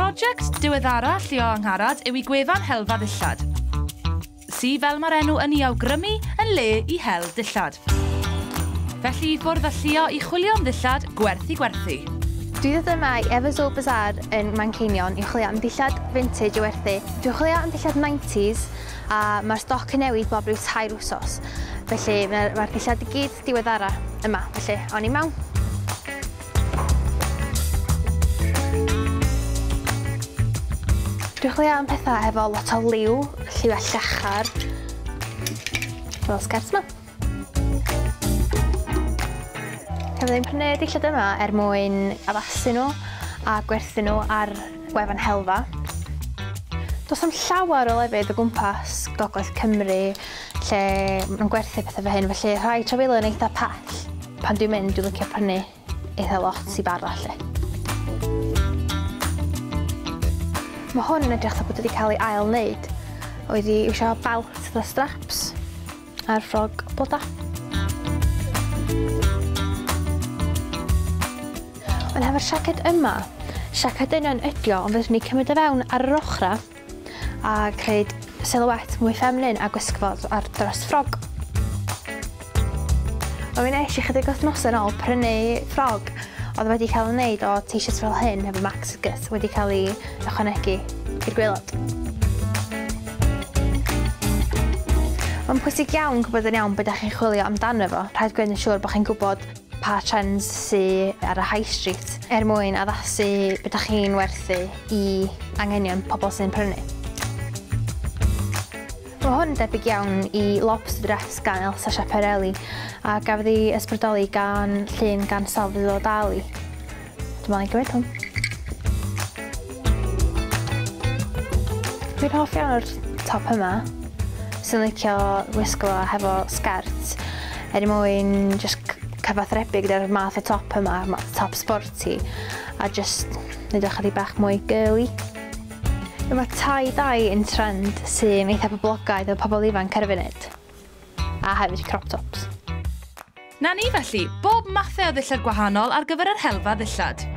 Prosiect diweddara Llio Angharad yw ei gwefan helfa ddillad, sy fel mae'r enw yn ei awgrymu yn le i hel dillad. Felly i ffwrdd â Llio i chwilio am ddillad gwerth i gwerthu. Dwi ddod yma i Eversole Bazaar yn Manceinion i chwilio am dillad vintage i werthu. Dwi'n chwilio am dillad 90s a mae'r stoc yn newid bob rhyw 3 wsos. Felly mae'r dillad i gyd diweddara yma, felly o'n i mewn. Dwi'n chwilio am pethau efo lot o liw, lliwiau llachar, fel sgert yma. Cafodd ein prynu dillad yma er mwyn addasu nhw a gwerthu nhw ar wefan helfa. Does am llawer o lefydd o gwmpas Gogledd Cymru lle maen nhw'n gwerthu pethau fel hyn, felly rhai trafeilio yn eitha pell. Pan dwi'n mynd, dwi'n licio prynu eitha lot i bara lle. Mae hwn yn edrych fatha bod wedi cael ei ail wneud. Oedd i iwsio belt fatha straps a'r ffrog bloda. Ond hefo'r siaced yma, siaced dynion ydi o, ond fedrwn ni cymryd o fewn ar yr ochra a creu silhouette mwy feminin a gwisgo fo ar dros ffrog. Wel, mi wnes i chydig wythnosau yn ôl prynu ffrog oedd wedi cael ei wneud o t-shirt fel hyn efo maxi skirt wedi cael ei ychwanegu i'r gwaelod. Mae'n pwysig iawn gwybod yn iawn beth ydych chi'n chwilio amdano fo. Rhaid gwneud yn siŵr bod chi'n gwybod pa trends sy ar y high street er mwyn addasu beth ydych chi'n werthu i anghenion pobl sy'n prynu. Mae hwn yn debyg iawn i lobster dress gan Elsa Schiaparelli a gafodd ei ysbrydoli gan llun gan Salvador Dali. Dwi'n meddwl i gymryd hwn. Dwi'n hoff iawn o'r top yma. Sy'n licio wisgo fo hefo sgert er mwyn just cyfathrebu gyda'r math o top yma, top sporty, a just neud o chydig bach mwy girly. Mae tie-dye yn trend sy'n eitha poblogaidd o pobl ifanc ar y funud, a hefyd crop tops. Na ni felly, bob mathau o ddillad gwahanol ar gyfer yr helfa ddillad.